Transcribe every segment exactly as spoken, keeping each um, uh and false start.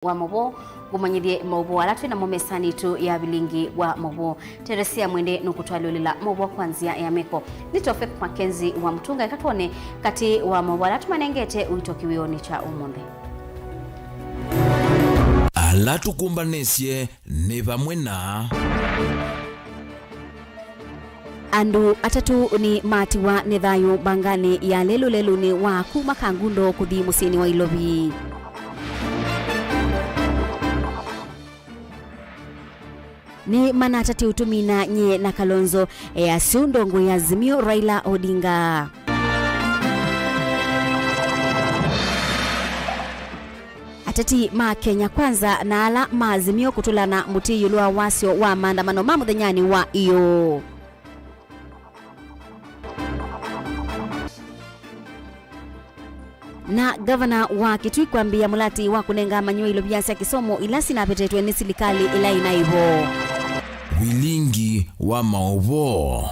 wa maũvoo, ngũmanyĩthye maũvoo ala twĩ namo mesanĩ yitũ ya vilingi wa maũvoo. Teresia Mwende nũkũtwalyũlĩla maũvoo kwa nzĩa ya meko. Nĩ Tofek Mackenzie wa Mũtunga, eka twone katĩ wa maũvoo ala tũmanengete ũito kĩwĩonĩ kya ũmũnthĩ. Ala tũkũmbanĩsye nĩ vamwe na Andũ atatũ nĩmatiwa nĩ thayũ mbanganĩ ya lelũ lelũnĩ wa kuma Kangundo kũthi mũsyĩnĩ wa Ilovi. Nĩmanatatie ũtũmina nyie na Kalonzo, e asu ndongoi ya Azimio Raila Odinga. Ateti ma Kenya Kwanza na ala ma Azimio kũtũla na mũtĩ ĩũlũ wa wasyo wa maandamano ma mũthenyanĩ wa ĩyoo. Na ngavana wa Kitui kwambĩĩa mũlati wa kũnenga amanyĩw'a ilovia sya kĩsomo ila sinavetetwe nĩ silikalĩ ĩla ĩnaĩ vo. Vilingi wa maũvoo.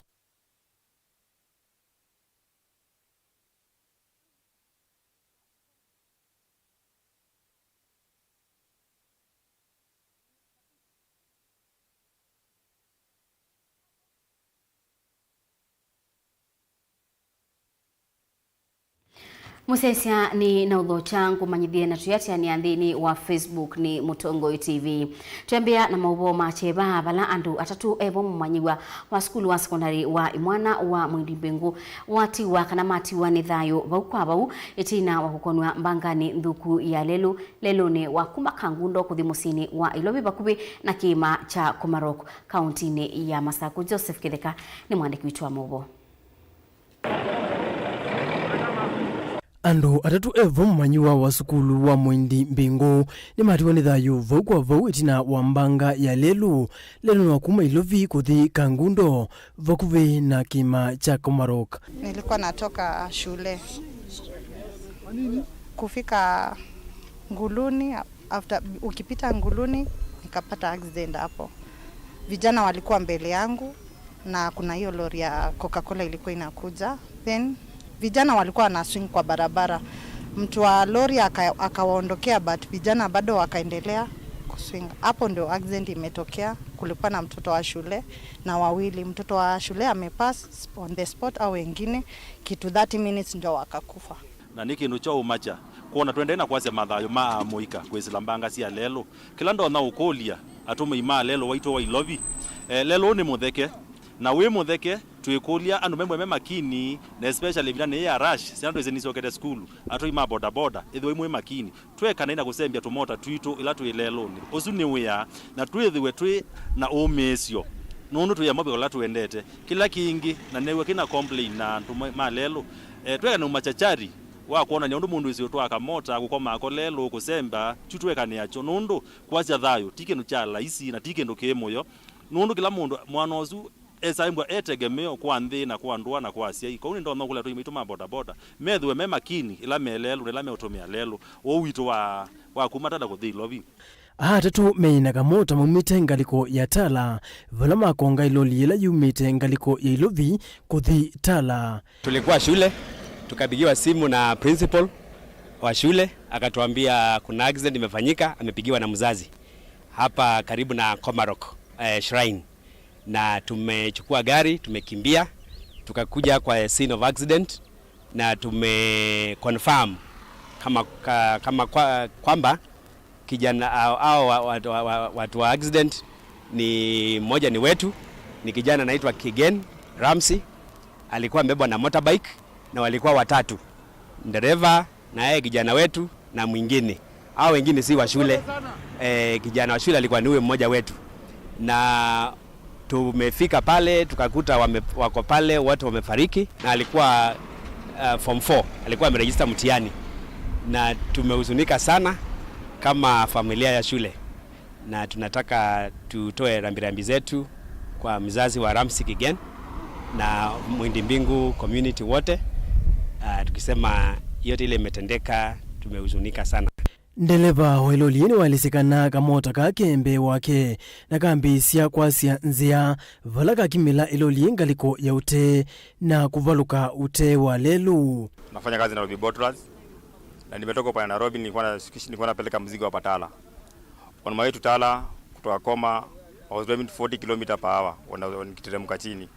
Mũsyaĩĩsya nĩ na ũthokya ngũmanyĩthye na tũyatianĩa nthĩnĩ wa Facebook nĩ Mũtongoi T V. Twĩambĩa na maũvoo ma kyeva, vala andũ atatũ evo mũmanyĩw'a wa sukulu wa sekondalĩ wa imwana wa Mwindi Mbĩngũ watiwa kana matiwa nĩ thayũ vau kwa vau ĩtina wa kũkonw'a mbanganĩ nthũku ya lelũ lelũnĩ wa kuma Kangundo kũthi mũsyĩnĩ wa Ilovi vakuvĩ na kĩĩma kya Komarok kauntinĩ ya Masaku. Joseph Kĩtheka nĩ mwandĩki witũ wa maũvoo. Andũ atatũ evo mũmanyĩw'a wa sukulu wa Mwindi Mbĩngũ nĩmatiwa nĩ thayũ vau kwa vau ĩtina wa mbanga ya lelũ lelũnĩ wa kuma Ilovi kũthi Kangundo vakuvĩ na kĩĩma kya Komarok. Nilikuwa natoka shule kufika Nguluni, after ukipita Nguluni nikapata accident hapo. Vijana walikuwa mbele yangu na kuna hiyo lori ya Coca-Cola ilikuwa inakuja, then vijana walikuwa wana swing kwa barabara. Mtu wa lori aka- akawaondokea, but vijana bado wakaendelea kuswing. Hapo ndio accident imetokea. Kulikuwa na mtoto wa shule na wawili. Mtoto wa shule amepass on the spot, au wengine kitu thirty minutes ndio wakakufa. Na nĩ kĩndũ kya ũmakya kwona tũendee na kwasya mathayũ ma amũika kwĩsĩla mbanga sya lelũ. Kĩla ndonya ũkũlya atũmĩi ma lelũ waitũ wa Ilovi, eh, lelũ nĩ mũtheke, na wĩ mũtheke twĩkũlya andũ membwe me makini, na especially ĩvindanĩ yĩĩ ya rush, syana twĩsĩ nĩsyokete sukulu, atwai ma bodaboda, ĩthĩwai mwĩ makini. Twĩekanei na kũsembya tũmota twitũ ĩla twĩ lelũnĩ. Ũsu nĩ wĩa, na twĩthĩwe twĩ na ũmĩĩsyo, nũndũ twĩamwa kwĩka ũla tũendete. Kĩla kĩngĩ, na neew'a kĩna complain na andũ ma, ma lelũ, eh, twĩekane na ũmachachari wa kwonany'a ũndũ mũndũ wĩsĩ ũtwaa kamota, kũkomaa ko lelũ, kũsemba, kyu twĩekanĩakyo, nũndũ kwasya thayũ ti kĩndũ kya laisi na ti kĩndũ kĩ mũyo, nũndũ kĩla mũndũ, mwana ũsu esa ĩmbwa e tegemeo kwa nthĩ na kwa ndũa na kwa asyai. Kwoou nĩndonya ũkũlya atũi maitũ ma bodaboda methĩwe me makini ĩla me lelũ na ĩla meũtũmĩa lelũ ũũ witũ wa, wa kuma Tala kũthi Ilovi. Aa atatũ meĩ na kamota maumĩte ngalĩko ya Tala, vala makonga ĩloli yĩla yumĩte ngalĩko ya Ilovi kũthi Tala. Tulikuwa shule, tukapigiwa simu na principal wa shule, akatuambia kuna accident imefanyika, amepigiwa na mzazi hapa karibu na Komarok, eh, Shrine. Na tumechukua gari, tumekimbia, tukakuja kwa scene of accident na tumeconfirm kama, ka, kama kwa, kwamba kijana hao, hao wa, wa, wa, wa, watu wa accident ni mmoja ni wetu, ni kijana anaitwa Kigen Ramsey, alikuwa amebebwa na motorbike na walikuwa watatu, dereva na yeye kijana wetu na mwingine. Hao wengine si wa shule. Eh, kijana wa shule alikuwa ni huyo mmoja wetu. Na tumefika pale, tukakuta wame-, wako pale, wote wamefariki, na alikuwa, uh, form four, alikuwa ameregister mtihani. Na tumehuzunika sana kama familia ya shule. Na tunataka tutoe rambirambi zetu kwa mzazi wa Ramsey Kigen na Mwindi Mbingu community wote, ah, tukisema yote ile imetendeka, tumehuzunika sana. Ndeleva wa ĩloli nĩwaelesye kana kamota kake mbee wake na kambĩĩsya kwasya nzĩa, vala kakimĩla ĩloli ngalĩko ya ũtee na kũvalũka ũtee wa lelũ. Nafanya kazi Nairobi Bottlers, na nimetoka upande Nairobi, nilikuwa na-, nilikuwa napeleka mzigo hapa Tala. On my way to Tala, kutoka Koma, I was driving forty kilometer per hour when I was, nikiteremka chini.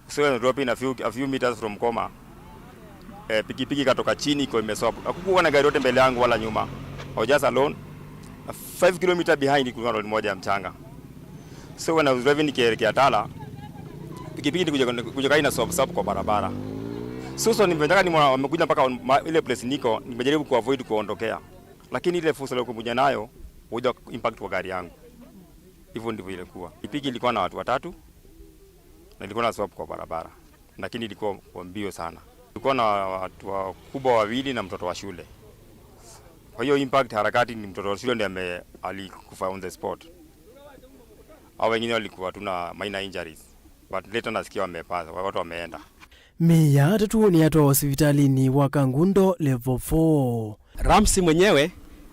So when I was dropping a few, a few meters from Koma, eh, pikipiki ikatoka chini kwa imeswap. Hakukuwa na gari yote mbele yangu wala nyuma. I was just alone. Na five kilometer behind kulikuwa na lori moja ya mchanga. So when I was driving nikielekea Tala, pikipiki ilikuja, kuja kaa ina swap swap kwa barabara. So, so nimetaka nimeona wamekuja mpaka on-, ma-, ile place niko, nimejaribu kuavoid kuondokea. Lakini ile fursa nilikuja nayo, huja impact kwa gari yangu. Hivyo ndivyo ilikuwa. Pikipiki ilikuwa na watu watatu, na ilikuwa na swap kwa barabara. Lakini ilikuwa kwa mbio sana. Ilikuwa na watu wakubwa wawili na mtoto wa shule. Kwa hiyo impact harakati ni mtoto wa shule ndiye ame-, alikufa on the spot. Hao wengine walikuwa tu na minor injuries. But later nasikia wamepasa, watu wameenda. Mĩĩ ya atatũ nĩyatwawa sivitalĩnĩ wa Kangundo Level four. Ramsey mwenyewe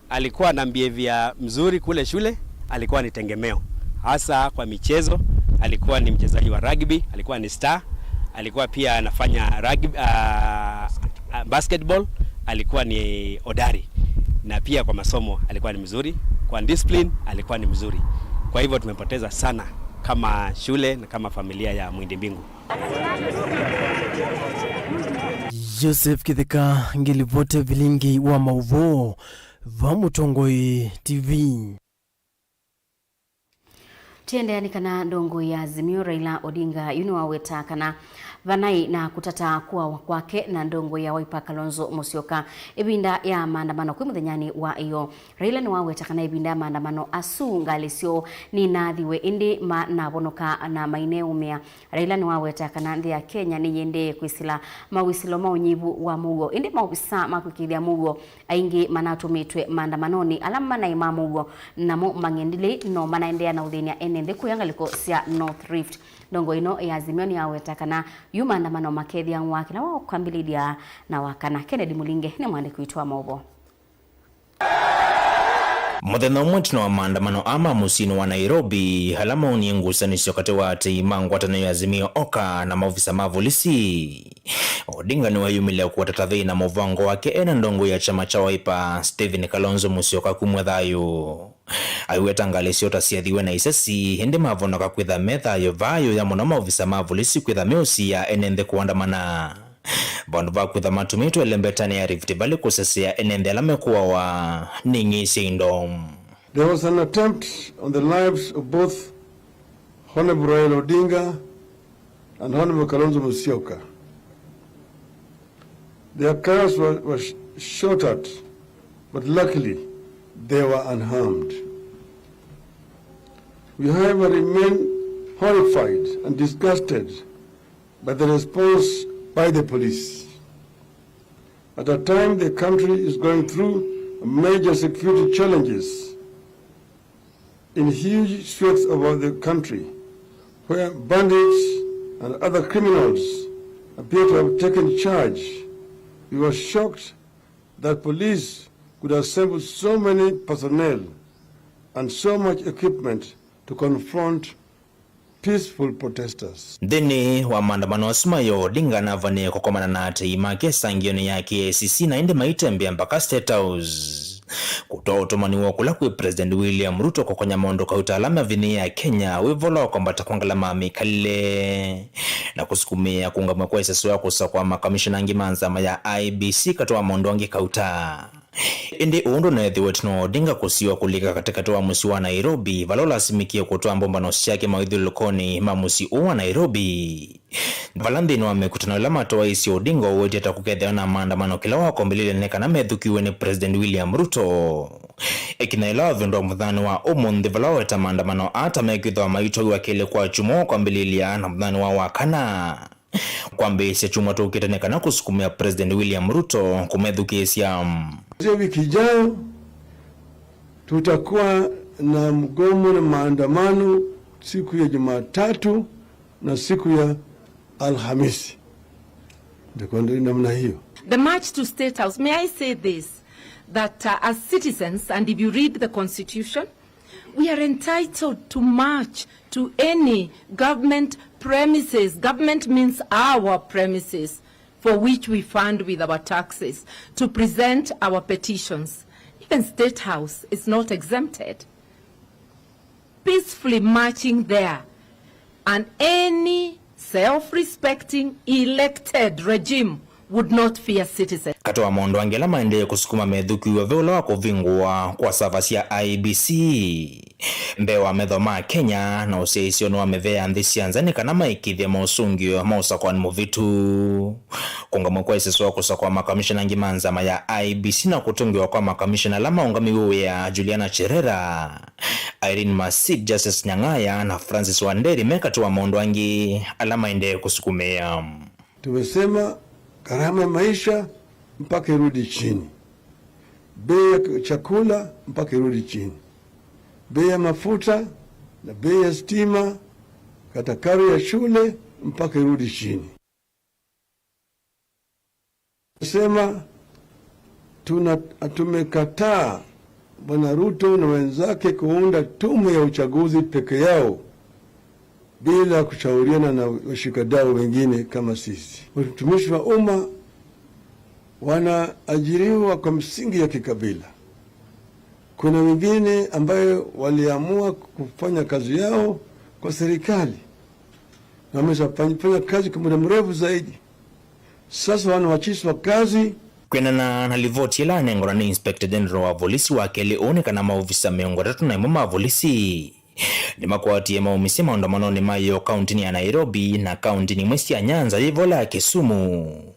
alikuwa na behavior mzuri kule shule, alikuwa ni tegemeo, hasa kwa michezo. Alikuwa ni mchezaji wa rugby, alikuwa ni star, alikuwa pia anafanya rugby, ah, ah, basketball, alikuwa ni hodari, na pia kwa masomo alikuwa ni mzuri, kwa discipline alikuwa ni mzuri. Kwa hivyo tumepoteza sana kama shule na kama familia ya Mwindi Mbingu. Joseph Kitheka, ngilivote vilingi wa mauvoo va Mũtongoi T V. Tũendeea nĩ kana ndongoi ya Azimio Raila Odinga yu nĩwaweta kana vanaĩ na kũtata kũawa kwake na ndongoi ya Wiper Kalonzo Musyoka ĩvinda ya maandamano kwĩ mũthenyanĩ wa ĩyoo. Raila nĩwaweta kana ĩvinda ya maandamano asu ngalĩ syoo nĩnaathiwe, ĩndĩ manavonoka na maineũmĩa. Raila nĩwaweta kana nthĩ ya Kenya nĩyĩendee kwĩsĩla mawĩsĩlo ma ũnyivu wa mũuo, ĩndĩ maovisa ma kũĩkĩĩthya mũuo aingĩ manatũmĩtwe maandamanonĩ ala manaĩ ma mũuo, namo mang'endilĩ no manaendeea na ũthĩny'a ene nthĩ kũya ngalĩko sya North Rift. Ndongo ĩno ya Azimio nĩyaweta kana yu maandamano makethĩawa kĩla wa kwambĩlĩlya na wakana. Kennedy Mulinge nĩ mwandĩki witũ wa maũvoo. Mũthenya ũmwe ĩtina wa maandamano aa ma mũsyĩnĩ wa Nairobi, ala maũnie ngusanĩsyo katĩ wa atei ma ngwatanĩo ya Azimio Oka na maovisa ma volisi, Odinga nĩweyumĩlya kũatata thĩna mũvango wake ena ndongo ya kyama kya Wiper, Stephen Kalonzo Musyoka, kumw'a thayũ. Aiweta ngalĩ syoo ta syathiwe na isesi, ĩndĩ mavonoka kwĩtha me thayũ vaa ĩũya mũno maovisa ma volisi kwĩtha meũsiĩĩa ene nthĩ kũandamana. Vandũ va kwĩtha matũmĩtwe ĩlembetanĩ ya Rift Valley kũsesea ene nthĩ ala mekũawa nĩ ng'ei sya indo. There was an attempt on the lives of both Honorable Raila Odinga and Honorable Kalonzo Musyoka. Their cars were, were sh-, shot at, but luckily they were unharmed. We, however, remain horrified and disgusted by the response by the police at a time the country is going through major security challenges in huge swaths of the country, where bandits and other criminals appear to have taken charge. We were shocked that police could assemble so many personnel and so much equipment to confront peaceful protesters. Nthĩnĩ wa maandamano asu ma ĩyoo, Odinga navanie kũkomana na atei make ĩsangĩonĩ ya K I C C, na ĩndĩ maitembea mbaka State House kũtwaa ũtũmani woo kũla kwĩ President William Ruto kũkonya maũndũ kauta ala mavinyĩĩe Akenya wĩ vala wa kwambata kwa ngalama ya mĩkalĩle na kũsukumĩĩa kũũngamw'a kwa ĩseso ya kũsakũa makamishona angĩ ma nzama ya I E B C katĩ wa maũndũ angĩ kauta. Ĩndĩ ũũ ndũneethĩwa ĩtina wa Odinga kũsiwa kũlika katĩkatĩ wa mũsyĩ wa Nairobi, vala ũlasimĩkie kũtwaa mbũmbano syake mawĩthyũlũlũkonĩ ma mũsyĩ ũũ wa Nairobi, vala nthĩnĩ wa mĩkutano ĩla matwaĩĩsye, Odinga ũwetete kũkethĩwa na maandamano kĩla wakwambĩlĩlya nĩ kana methũkiwe nĩ President William Ruto. Ĩkinya yĩla wavĩndũa mũthenyanĩ wa ũmũnthĩ, vala waweta maandamano aa ta mekwĩthĩwa maitwaĩwa kelĩ kwa kyumwa wa kwambĩlĩlya na mũthenyanĩ wa wakana. Kwambĩĩsya kyumwa tũkĩte nĩ kana kũsukumĩa President William Ruto kũmethukĩĩsya. Kuanzia wiki ijayo, tutakuwa na mgomo na maandamano siku ya Jumatatu na siku ya Alhamisi. Itakuwa ndio namna hiyo. The march to State House, may I say this, that, uh, as citizens, and if you read the constitution, we are entitled to march to any government premises. Government means our premises for which we fund with our taxes to present our petitions. Even State House is not exempted. Peacefully marching there, and any self-respecting elected regime would not fear citizens. Katĩ wa maũndũ angĩ ala maendee kũsukuma methukĩĩo ve ũla wa kũvingũwa kwa sava sya I E B C mbee wa metho ma Kenya na ũsyaĩĩsyo nĩ wa mĩvĩa ya nthĩ sya nza nĩ kana maĩkĩĩthye maũsũngĩo ma ũsakwani mũvĩtu. Kũũngamw'a kwa ĩseso wa kũsakũa makamishona angĩ ma nzama ya I E B C na kũtũngĩwa kwa makamishona ala maũngamĩw'e wĩa, Juliana Cherera, Irene Masit, Justice Nyang'aya na Francis Wanderi me katĩ wa maũndũ angĩ ala maendee kũsukumĩa. Tumesema gharama ya maisha mpaka irudi chini, bei ya chakula mpaka irudi chini, bei ya mafuta na bei ya stima, hata karo ya shule mpaka irudi chini. Sema tuna, tumekataa Bwana Ruto na wenzake kuunda tume ya uchaguzi peke yao bila kushauriana na washikadau wengine kama sisi. Watumishi wa umma wanaajiriwa kwa msingi ya kikabila. Kuna wengine ambayo waliamua kufanya kazi yao kwa serikali na wameshafanya kazi kwa muda mrefu zaidi. Sasa wanawachishwa kazi. Kwendana na livoti ĩla yanenganwa nĩ Inspector General wa volisi wa kelĩ ũũ nĩ kana maovisa mĩongo ĩtatũ na ĩmwe ma volisi nĩmakwatie maumisye maũndamanonĩ ma ĩyoo kaũntĩnĩ ya Nairobi na kaũntĩnĩ imwe sya Nyanza yĩ vala ya Kisumu,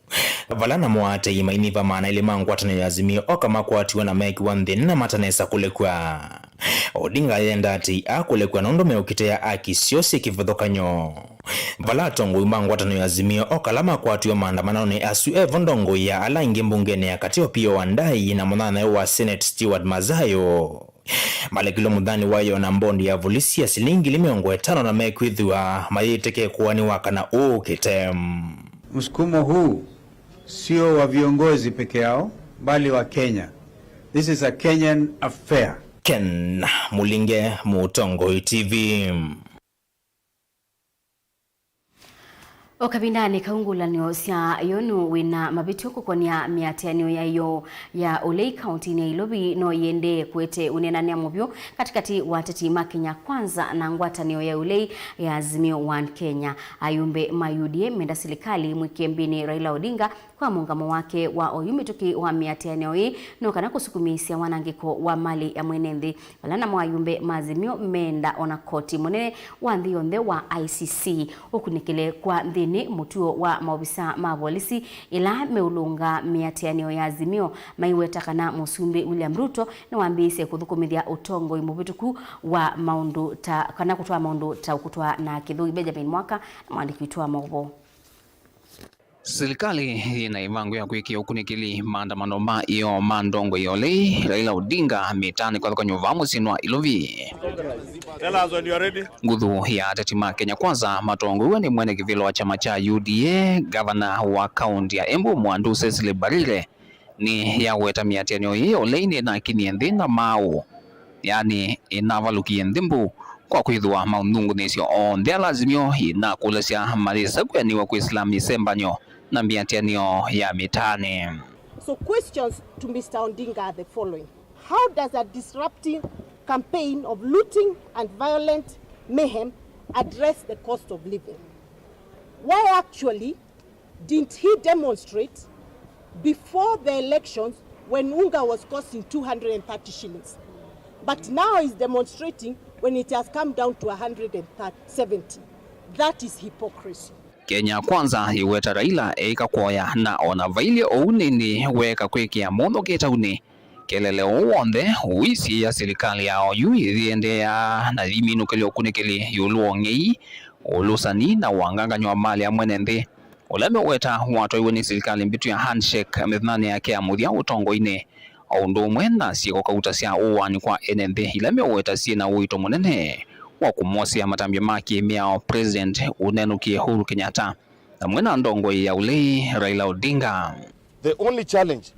vala namo aatĩĩi mainiva maana elĩ ma ngwatanĩo ya Azimio oka makwatiwe na meekĩwa nthĩnĩ na matanesa kũlekw'a. Odinga ayenda aatĩĩi aa kũlekw'a nũndũ meũkĩtĩa aki syoo syĩ kĩvathũkany'o. Vala atongoi ma ngwatanĩo ya Azimio oka ala makwatiwe maandamanonĩ asu, evo ndongoi ya ala angĩ mbungenĩ ya katĩ Opiyo Wandayi na mũnyanyae wa Senate Stewart Mazayo malekilwe mũthanĩ wa ĩyoo na mbondi ya volisi ya silingi ngili mĩongo ĩtano na mekwĩthĩwa mayĩtĩkĩe kũanĩwa kana ũũkĩte. Msukumo huu sio wa viongozi peke yao, bali wa Kenya. This is a Kenyan affair. Ken Mulinge, Mũtongoi T V. O kavindanĩ kau, ngũlanĩo sya yonu wĩna mavĩtyo kũkonĩa mĩatĩanĩo ya ĩyoo ya ũlei kaũntĩnĩ ya Ilovi no iendee kũete ũneenany'a mũvyũ katĩkatĩ wa ateti ma Kenya Kwanza na ngwatanĩo ya ũlei ya Azimio One Kenya. Ayumbe ma U D A menda silikalĩ mwĩkĩe mbĩnĩ Raila Odinga kwa mũũngamo wake wa oyu mĩtũkĩ wa mĩatĩanĩo ĩĩ no kana kũsukumĩĩsya wanangĩko wa malĩ ya mwene nthĩ, vala namo ayumbe ma Azimio meenda ona koti mũnene wa nthĩ yonthe wa I C C ũkunĩkĩle kwa nthĩnĩ mũtuo wa maovisa ma volisi ĩla meũlũnga mĩatĩanĩo ya Azimio, maiweta kana Mũsumbĩ William Ruto nĩwambĩĩisye kũthũkũmĩthya ũtongoi mũvĩtũku wa maũndũ ta, kana kũtwaa maũndũ ta ũkũtwa na kĩthũi. Benjamin Mwaka nĩ mwandĩki witũ wa maũvoo. Silikalĩ yĩna ĩvango ya kwĩkĩa ũkunĩkĩli maandamano ma ĩyoo ma ndongoi ya ũlei Raila Odinga mĩtaanĩ kĩvathũkany'o vaa mũsyĩnĩ wa Ilovi. Tell us when you are ready. Nguthu ya ateti ma Kenya Kwanza matongoew'e nĩ mwene kĩvĩla wa kyama kya U D A, ngavana wa kaũntĩ ya Embu Mwandu Cecily Mbarire, nĩyaweta mĩatĩanĩo yĩĩ ya ũlei nĩnakinie nthĩ na maaũ, yaani ĩnavalũkie nthĩ mbu, kwa kwĩthĩwa maũthũngũnĩsyo onthe ala Azimio yĩnakũlasya mayĩsa kwĩanĩw'a kwĩsĩla mĩsembanyo na mĩatĩanĩo ya mĩtaanĩ. So questions to Mister Odinga are the following. How does a disruptive campaign of looting and violent mayhem address the cost of living? Why actually didn't he demonstrate before the elections when unga was costing two hundred and thirty shillings? But now he's demonstrating when it has come down to one hundred and seventy. That is hypocrisy. Kenya Kwanza yĩweta Raila eĩka kwoya na ona vailyĩ ũu nĩndĩ weeka kwĩkĩa mũndũ kĩtaunĩ. Kelele ũũ w'onthe ũisiĩĩa silikalĩ ya oyu ĩyĩendeea na yĩminũkĩlya ũkunĩkĩli ĩũlũ wa ũng'ei, ũlũsani na wangangany'o wa malĩ ya mwene nthĩ, ũla meweta watwaiwe nĩ silikalĩ mbĩtu ya handshake mĩthenyanĩ yake ya mũthya ũtongoinĩ, o ũndũ ũmwe na syĩko kauta sya ũaani kwa ene nthĩ ila meweta syĩ na ũito mũnene wa kũmwosea matambya ma kĩ-mĩao President ũnenũkie Uhuru Kenyatta, vamwe na ndongoi ya ũlei Raila Odinga. The only challenge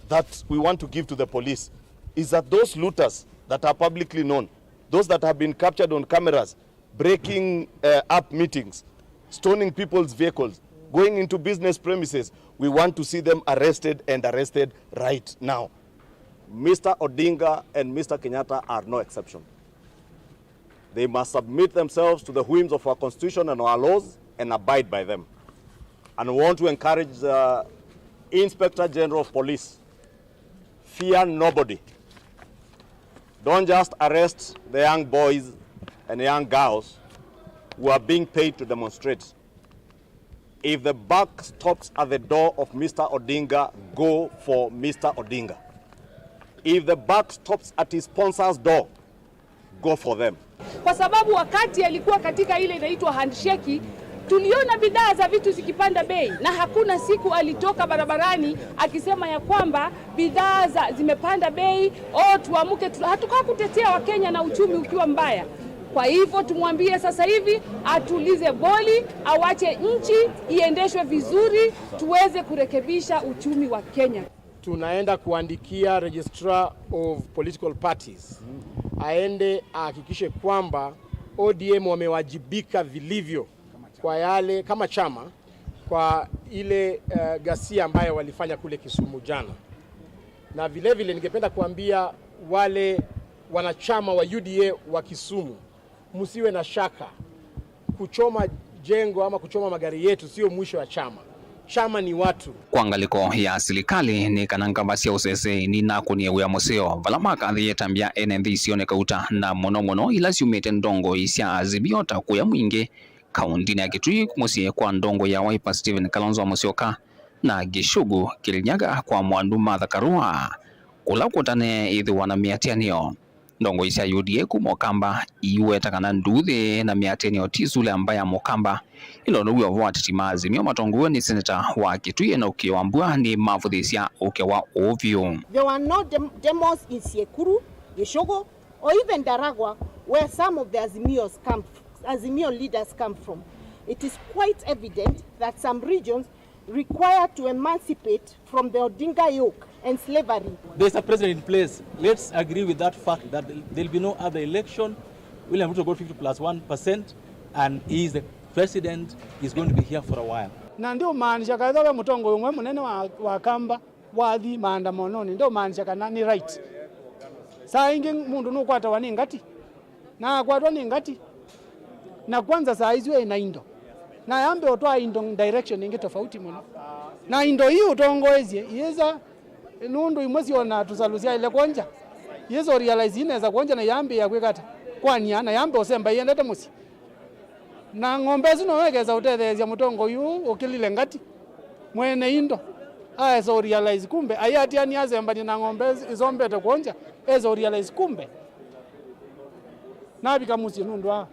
that we want to give to the police is that those looters that are publicly known, those that have been captured on cameras, breaking, uh, up meetings, stoning people's vehicles, going into business premises, we want to see them arrested and arrested right now. Mister Odinga and Mister Kenyatta are no exception. They must submit themselves to the whims of our constitution and our laws and abide by them. And we want to encourage the Inspector General of Police, fear nobody. Don't just arrest the young boys and young girls who are being paid to demonstrate. If the buck stops at the door of Mister Odinga, go for Mister Odinga. If the buck stops at his sponsor's door, go for them. Kwa sababu wakati alikuwa katika ile inaitwa handshake, tuliona bidhaa za vitu zikipanda bei, na hakuna siku alitoka barabarani akisema ya kwamba bidhaa za, zimepanda bei, oh, tuamke tu, hatukuwa kutetea Wakenya na uchumi ukiwa mbaya. Kwa hivyo tumwambie sasa hivi atulize boli, awache nchi iendeshwe vizuri, tuweze kurekebisha uchumi wa Kenya. Tunaenda kuandikia Registrar of Political Parties aende ahakikishe kwamba O D M wamewajibika vilivyo kwa yale, kama chama, kwa ile, eh, ghasia ambayo walifanya kule Kisumu jana. Na vile vile ningependa kuambia wale wanachama wa U D A wa Kisumu, msiwe na shaka. Kuchoma jengo ama kuchoma magari yetu sio mwisho wa chama. Chama ni watu. Kwa ngalĩko ya silikalĩ, nĩ kana ngavasya ũsesei nĩnakũnie wĩa mũseo vala makathĩĩe tambya ene nthĩ isioneka uta, na mũno mũno ila syumĩte ndongoi sya Azimio ta kũya Mwingĩ, kaũntĩnĩ ya Kitui, mũsyĩ kwa ndongoi ya Wiper Stephen Kalonzo Musyoka, na Gichugu, Kirinyaga kwa Mwandu Martha Karua, kũla kũtane ĩthĩwa na mĩatĩanĩo. Ndongoi sya U D A kuma Ũkamba iiweta kana nduuthĩ na mĩatĩanĩo ti sula ya mbaĩ ya Mũkamba, ĩla ũndũ wĩ o vo ateti ma Azimio matongoew'e nĩ seneta wa Kitui Enock Wambua nĩmavũthĩĩsya ũke wa ũũ vyũ. There were no dem demos in Siekuru, Gichugu, or even Ndaragwa, where some of the Azimios come, Azimio leaders come from. It is quite evident that some regions require to emancipate from the Odinga yoke and slavery. There's a president in place. Let's agree with that fact that there'll be no other election. William Ruto got fifty plus one percent, and he is the president. He's going to be here for a while. Na ndiũmaanisha kaitha we mũtongoi ũmwe mũnene wa, wa Kamba wathi maandamanonĩ, ndiũmaanisha kana nĩ right. Saa ingĩ mũndũ nũkwatawa nĩ ngati, na akwatwa nĩ ngati, na kwanza saa isu ena indo, na yambe ũtwaa indo direction ĩngĩ tofauti mũno. Na indo ii ũtongoesye iyĩsa, nũndũ imwe syona tũsalũ syaĩle kwonja, iyĩsa ũrealize inesa kwonja na yambĩĩa kwĩka ata, kwania, na yambe ũsemba iendete mũsyĩ. Na ng'ombe ĩsu noyo ĩkesa ũtetheesya mũtongoi ũũ ũkĩlile ngati, mwene indo, aesa ũrealize kumbe aiatiania asembanie na ng'ombe ĩsombete kwonja, esa ũrealize kumbe navika mũsyĩ nũndũ wa,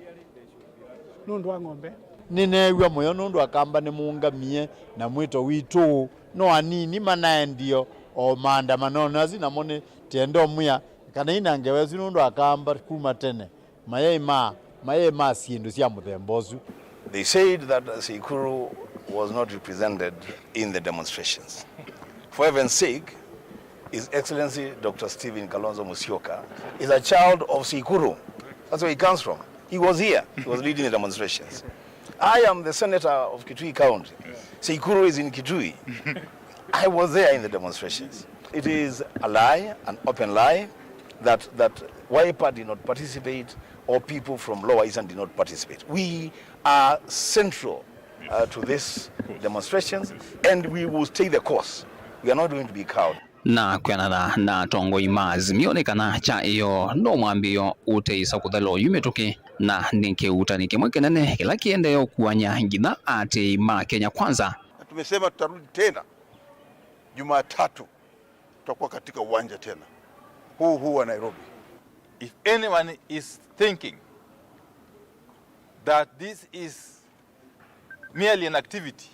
nũndũ wa ng'ombe. Nĩneew'a mũyo nũndũ Akamba nĩmũũngamie na mwĩto witũ. No anini manaendie o maandamanonĩ asu, namo nĩ, tienda ũmwĩa kana ina ngewa ĩsu nũndũ Akamba kuma tene Mayai ma, mayai ma syĩndũ sya mũthemba ũsu. They said that Seikuru was not represented in the demonstrations. For heaven's sake, His Excellency Doctor Stephen Kalonzo Musyoka is a child of Seikuru. That's where he comes from. He was here. He was leading the demonstrations. I am the senator of Kitui County. Seikuru is in Kitui. I was there in the demonstrations. It is a lie, an open lie, that, that Wiper did not participate or people from Lower Eastern did not participate. We are central, uh, to this demonstrations, and we will stay the course. We are not going to be cowed. Na kwĩanana na atongoi ma Azimio nĩ kana kya ĩyoo no mwambĩĩo ũteĩsa kũthelwa oyu mĩtũkĩ, na nĩ kĩuutani kĩmwe kĩnene kĩla kĩendee ũkuany'a nginya aatĩĩi ma Kenya Kwanza. Na tumesema tutarudi tena Jumatatu, tutakuwa katika uwanja tena huu huu wa Nairobi. If anyone is thinking that this is merely an activity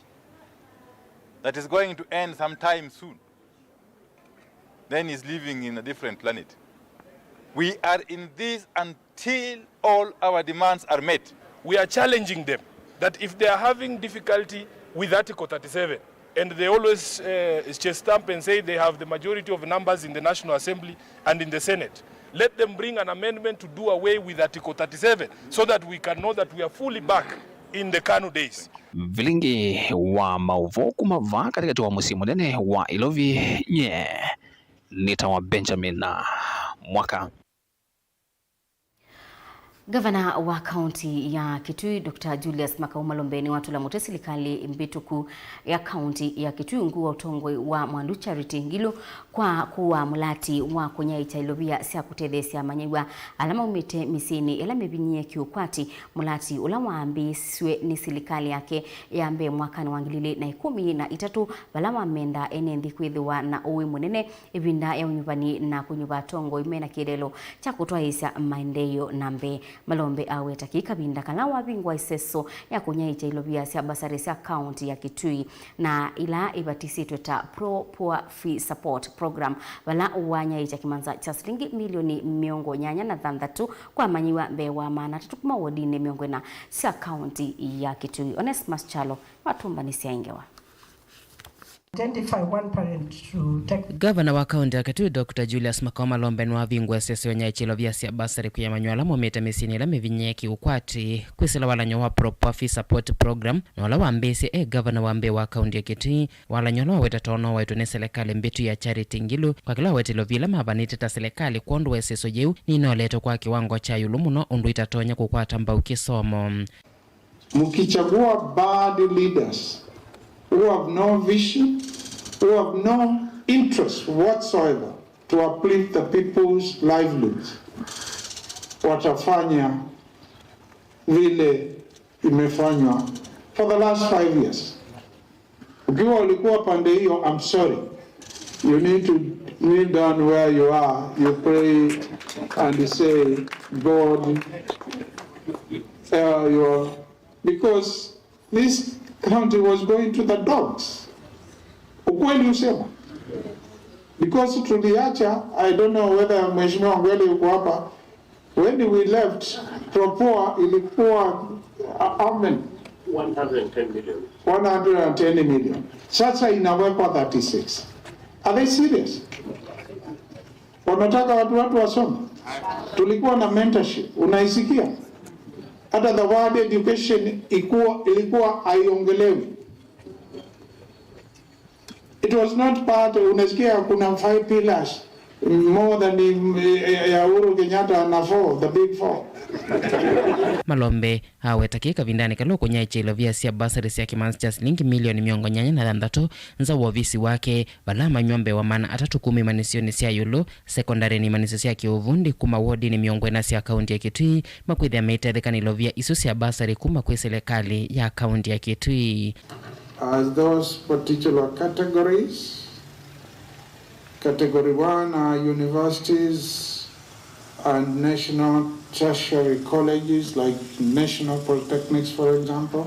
that is going to end sometime soon, then he's living in a different planet. We are in this until all our demands are met. We are challenging them that if they are having difficulty with Article thirty-seven, and they always, uh, chest thump and say they have the majority of numbers in the National Assembly and in the Senate, let them bring an amendment to do away with Article thirty-seven so that we can know that we are fully back in the KANU days. Vilingi wa maũvoo kuma vaa katĩkatĩ wa mũsyĩ mũnene wa Ilovi, nye Nĩtawa Benjamin Mwaka. Ngavana wa kaunti ya Kitui, Doctor Julius Makau Malombe, nĩwatũla mũtĩ silikalĩ mbĩtũku ya kaunti ya Kitui ungu wa ũtongoi wa Mwandu Charity Ngilu kwa kũaa mũlati wa kũnyaĩĩkya ilovia sya kũtetheesya amanyĩw'a ala maumĩte mĩsyĩnĩ ĩla mĩvinyĩĩe kĩũkwati, mũlati ũla waambĩĩsw'e nĩ silikalĩ yake ya mbee mwakanĩ wa ngili ilĩ na ĩkũmi na itatũ, vala wamenda ene nthĩ kwĩthĩwa na ũĩ mũnene ĩvinda ya ũnyuvani na kũnyuva atongoi mena kĩeleelo kya kũtwaĩĩsya maendeeo na mbee. Malombe aweta kĩĩ kavinda kala wavingũa ĩseso ya kũnyaĩĩkya ilovia sya mbasarĩ sya kaunti ya Kitui na ila ivatisĩtwe ta Pro Poor Fee Support Program, vala wanyaĩĩkya kĩmanza kya silingi milioni mĩongo nyanya na thanthatũ kwa amanyĩw'a mbee wa maana atatũ kuma wodinĩ mĩongo ĩna sya kaunti ya Kitui. Onesmus Kyalo watũmbanĩsya ĩ ngewa. Identify one parent to take. Gavana wa kaunti ya Kitui, Doctor Julius Makau Malombe nĩwavingũe ĩseso ya ũnyaĩĩkya ilovia sya mbasarĩ kwĩ amanyĩw'a ala maumĩte mĩsyĩnĩ ĩla mĩvinyĩĩe kĩũkwati kwĩsĩla walany'o wa Pro Poor Fee Support Program, na ũla wambĩĩsye e gavana wa mbee wa kaunti ya Kitui, walany'o ũla waweta too nowaĩtwe nĩ silikalĩ mbĩtu ya Charity Ngilu kwa kĩla waweta ilovia ila mavanĩte ta silikalĩ kwondũ wa ĩseso yĩu nĩinoletwe kwa kĩwango kya ĩũlũ mũno ũndũ itatonya kũkwata mbau kĩsomo. Mkichagua bad leaders who have no vision, who have no interest whatsoever to uplift the people's livelihoods, watafanya vile imefanywa for the last five years. Ukiwa ulikuwa pande hiyo, I'm sorry. You need to kneel down where you are, you pray and say, God, uh, you are, because this county was going to the dogs. Ukweli usema. Because tuliacha, I don't know whether Mheshimiwa Ngwele yuko hapa, when we left, Pro Poor ilikuwa, uh, how many? One hundred and ten million. One hundred and ten million. Sasa inawekwa thirty-six. Are they serious? Wanataka watu, watu wasome? Tulikuwa na mentorship, unaisikia? Hata the word education ikuwa, ilikuwa haiongelewi. It was not part, unasikia kuna five pillars more than, eh, ya Uhuru Kenyatta na four, the big four. Malombe aweta kĩĩ kavindanĩ kala ũkũnyaĩĩkya ilovia sya mbasarĩ sya kĩmanza kya silingi milioni mĩongo nyanya na thanthatũ nza wa ovisi wake, vala amanyĩw'a mbee wa maana atatũ kuma imanyĩsyonĩ sya ĩũlũ, sekondarĩ na imanyĩsyo sya kĩũvundi kuma wodinĩ mĩongo ĩna sya kaunti ya Kitui makwĩthĩa maitetheka nĩ ilovia isu sya mbasarĩ kuma kwĩ silikalĩ ya kaunti ya Kitui. As those particular categories, category one are universities and national tertiary colleges like national polytechnics, for example,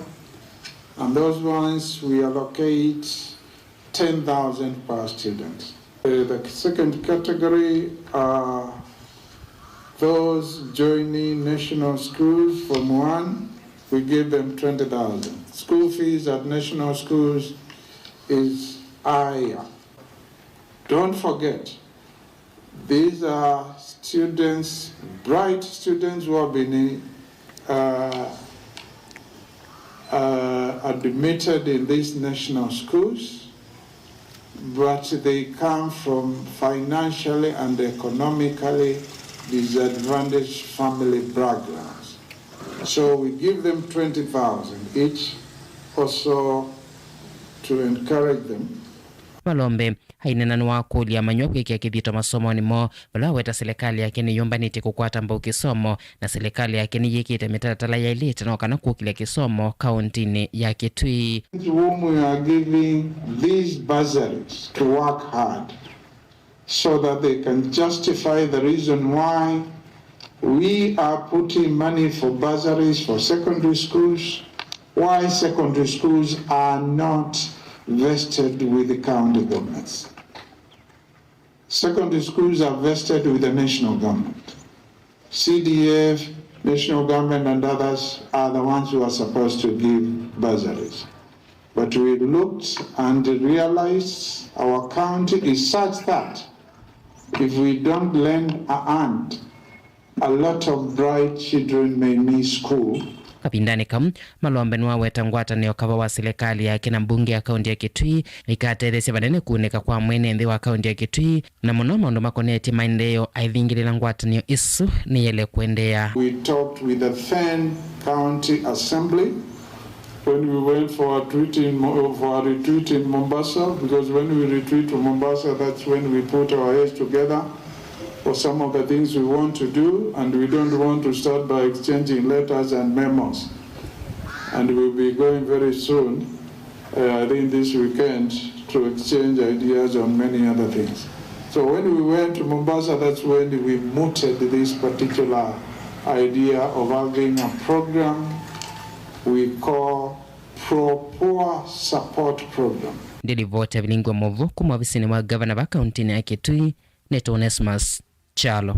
and those ones we allocate ten thousand per student. Uh, the second category are those joining national schools from one, we give them twenty thousand. School fees at national schools is higher. Don't forget, these are students, bright students who have been, uh, uh, admitted in these national schools, but they come from financially and economically disadvantaged family backgrounds. So we give them twenty thousand each also to encourage them. Malombe aineena nĩwakũlya amanyĩw'a kwĩkĩa kĩthito masomonĩ moo, vala waweta silikalĩ yake nĩyũmbanĩtye kũkwata mbau kĩsomo, na silikalĩ yake nĩyĩkĩte mĩtalatala yaĩlĩte no kana kũkĩlya kĩsomo kauntinĩ ya Kitui. Whom we are giving these bursaries to work hard so that they can justify the reason why we are putting money for bursaries for secondary schools, why secondary schools are not vested with the county governments. Secondary schools are vested with the national government. C D F, national government and others are the ones who are supposed to give bursaries. But we looked and realized our county is such that if we don't lend a hand, a lot of bright children may miss school Kavindanĩ kau, Malombe nĩwaweta ngwatanĩo kava wa silikalĩ yake na mbunge ya kaunti ya Kitui ikatetheesya vanene kũunĩka kwa mwene nthĩ wa kaunti ya Kitui, na mũno maũndũ makonetye maendeeo, aivingĩlĩla ngwatanĩo ĩsu nĩyĩle kũendeea. We talked with the then County Assembly when we went for a retreat in Mo-, for a retreat in Mombasa, because when we retreat to Mombasa, that's when we put our heads together for some of the things we want to do, and we don't want to start by exchanging letters and memos. And we'll be going very soon, uh, I think this weekend, to exchange ideas on many other things. So when we went to Mombasa, that's when we mooted this particular idea of having a program we call Pro Poor Support Program. Ndĩ livoti ya vilingi wa maũvoo kuma ovisinĩ wa ngavana va kauntinĩ ya Kitui, nĩtwa Onesmus Kyalo.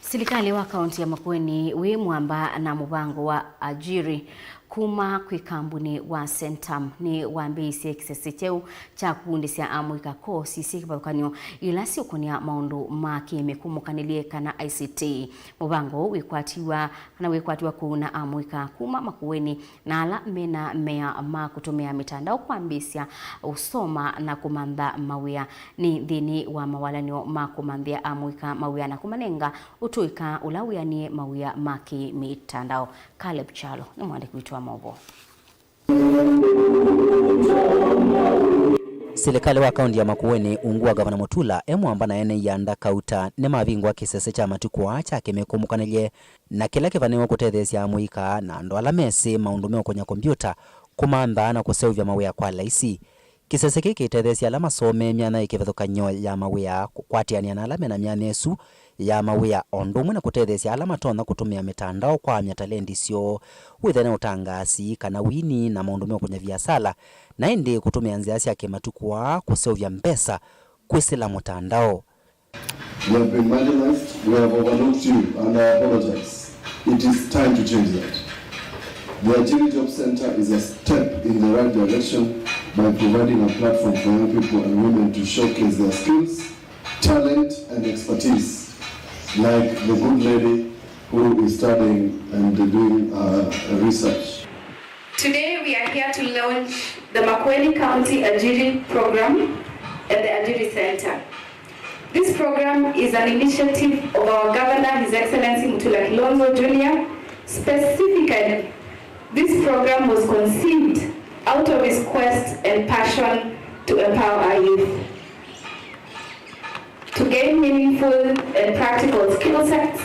Silikalĩ wa kaunti ya Makueni wĩ mwamba na mũvango wa Ajiri kuma kwĩ kambuni wa Centum nĩ wambĩĩisye kĩsese kyeũ kya kũvundĩsya amũika kosi syĩ kĩvathũkany'o ila siũkũnĩa maũndũ ma kĩmĩkũmũkanĩlye kana I C T. Mũvango ũũ wĩkwatiw'a kana wĩkwatiw'a kũuna amũika kuma Makueni na ala mena mea ma kũtũmĩa mĩtandao kwambĩĩsya ũsoma na kũmantha mawĩa nĩ nthĩnĩ wa mawalany'o ma kũmanthĩa amũika mawĩa na kũmanenga ũtũĩka ũla wĩanĩe mawĩa ma kĩ-mĩtandao. Caleb Kyalo nĩ mwandĩki witũ wa maũvoo. Silikalĩ wa kaunti ya Makueni ungu wa Gavana Mutula e mwamba na ene ianda kauta nĩmavingũa kĩsese kya matukũ aa kya kĩmĩkũmũkanĩlye na kĩla kĩvanĩwe kũtetheesya amũika na andũ ala mesĩ maũndũ meũkũnya kombiũta, kũmantha na kũseũvya mawĩa kwa laisi. Kĩsese kĩĩ kĩtetheesya ala masomee myanya yĩ kĩvathũkany'o ya mawĩa kũkwatĩanĩa na ala mena myanya ĩsu ya mawĩa, o ũndũ ũmwe na kũtetheesya ala matonya kũtũmĩa mĩtandao kwaany'a talendi syoo, wĩthĩa nĩ ũtangaasi kana wini na maũndũ meũkũnya viasala, na ĩndĩ kũtũmĩa nzĩa sya kĩmatukũ aa kũseũvya mbesa kwĩsĩla mũtandao. You have been marginalized. We have overlooked you, and I apologize. It is time to change that. The Ajiri Job Center is a step in the right direction by providing a platform for young people and women to showcase their skills, talent, and expertise, like the good lady who is studying and doing, uh, research. Today we are here to launch the Makueni County Ajiri Program and the Ajiri Center. This program is an initiative of our Governor, His Excellency Mutula Kilonzo Junior. Specifically, this program was conceived out of his quest and passion to empower our youth to gain meaningful and practical skill sets